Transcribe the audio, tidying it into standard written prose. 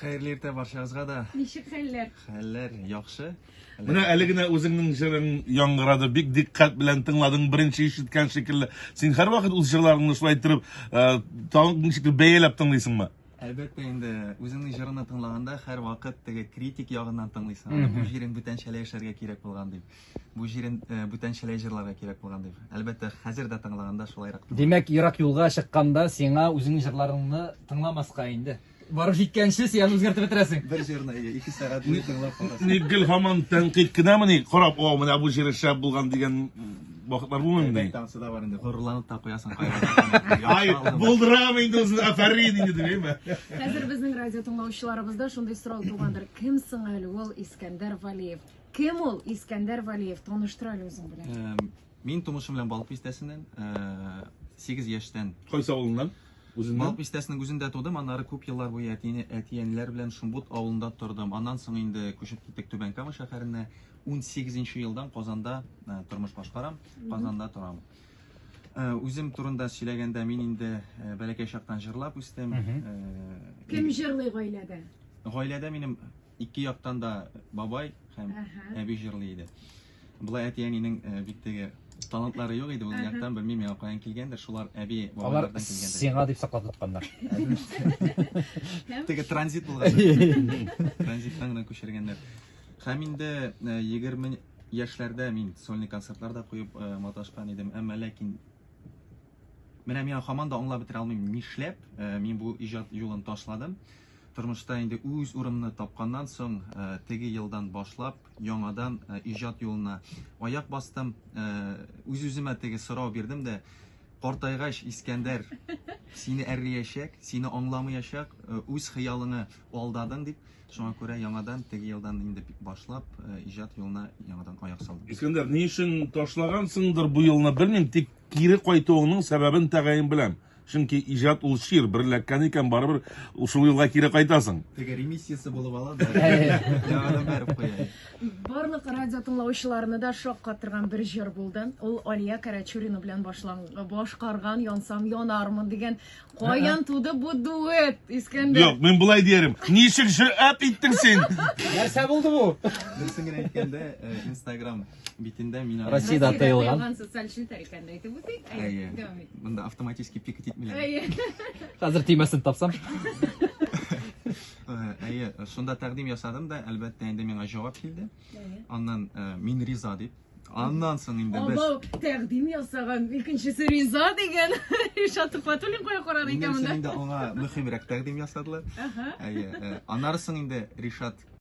Хәерле иртә барчагызга да. Ничек хәлләр? Хәлләр яхшы. Менә әле генә үзеңнең җырың яңгырады, бик дикъкать белән тыңладың, беренче ишеткән шикелле. Син һәрвакыт үз җырларыңны шулай иттереп, э, тагын ничектер бәяләп тыңлыйсыңмы? Әлбәттә инде, үзеңнең җырыңны тыңлаганда һәрвакыт теге критик ягыннан тыңлыйсың. Аны бу җирен бүтәнчәләй эшләргә кирәк булган дип. Бу җирен э, бүтәнчәләй җырларга кирәк булган дип. Әлбәттә, хәзер дә тыңлаганда шулайрак. тыңлыйм. Димәк, ерак юлга чыкканда сиңа үзеңнең җырларыңны тыңламаска инде. Барып җиткәнче син аны үзгәртеп бетерәсең. Бер җырны әйе, 2 сәгать буе тыңлап карасың. Ник гел һаман тәнкыйть кенәмени? Карап, о, менә бу җыры шәп булган дигән вакытлар булмыймыни? Әлбәттә, ансы да бар инде. Горурланып та куясың кайвакыт. Ай, булдырам инде үзен, афәрин инде димәйме? Хәзер безнең радио тыңлаучыларыбызда шундый сорау тугандыр. Кем соң әле ул Искәндәр Валиев? Кем ул Искәндәр Валиев? Таныштыр әле үзең белән. Мин тумышым белән Балык бистәсеннән, 8 яшьтән. Кайсы авылыннан? Үзеннән? Балык бистәсенең үзендә тудым, аннары күп еллар буе әтине, әти-әниләр белән Шумбут авылында тордым. Аннан соң инде күчеп киттек Түбән Кама шәһәренә. 18 елдан Казанда э, тормыш башкарам, Казанда торам. Э, Үзем турында сөйләгәндә мин инде э, бәләкәй чактан җырлап үстем. Э, Кем җырлый гаиләдә? Гаиләдә минем ике яктан да бабай һәм әби җырлый иде. Болай әти-әнинең э, бик теге талантлары юк иде ул яктан, белмим миңа каян килгәндер, шулар әби Алар бабайлардан килгәндер. сиңа дип саклап тотканнар. Теге транзит булган. Транзиттан гына күчергәннәр. Һәм инде 20 э, яшьләрдә мин сольный концертлар да куеп э, маташкан идем, әмма ләкин менә мин һаман да аңлап бетерә алмыйм, нишләп мин бу иҗат юлын ташладым. Тормышта инде үз урынымны тапканнан соң, теге елдан башлап яңадан иҗат юлына аяк бастым. Үз-үземә теге сорау бирдем дә, картайгач, Искәндәр сине әрлиячәк, сине аңламаячак, үз хыялыңы алдадың дип, шуңа күрә яңадан теге елдан инде башлап иҗат юлына яңадан аяк салдым. Искәндәр, ни өчен ташлагансыңдыр бу юлны белмим, тик кире кайтуыңның сәбәбен тәгаен беләм. Чөнки иҗат ул чир, бер эләккән икән, барыбер шул юлга кире кайтасың. Теге ремиссиясе булып ала да, яңадан бәреп куя. Барлык радио тыңлаучыларны да шаккатырган бер җыр булды. Ул Алия Карачурина белән башлан башкарган Янсам янармын дигән. Каян туды бу дуэт, Искәндәр? Юк, мин болай диярем. Ничек җөрьәт иттең син? Нәрсә булды бу? Дөресен генә әйткәндә, э, Инстаграм битендә мин аны Россиядә тыелган. Социаль челтәр икәнен әйтеп үтик. Әйе, Әйе. дәвам ит. Монда автоматически пикать итмиләр. Әйе. Хәзер төймәсен тапсам. Э, Әйе, шунда тәкъдим ясадым да, әлбәттә, инде миңа җавап килде. Аннан э, мин риза дип. Аннан соң инде без Абау, тәкъдим ясаган, икенчесе риза дигән. Ришат Тухватуллин кая карады икән Миннән соң монда? инде аңа мөһимрәк тәкъдим ясадылар. Аһа. Әйе, э, аннары соң инде Ришат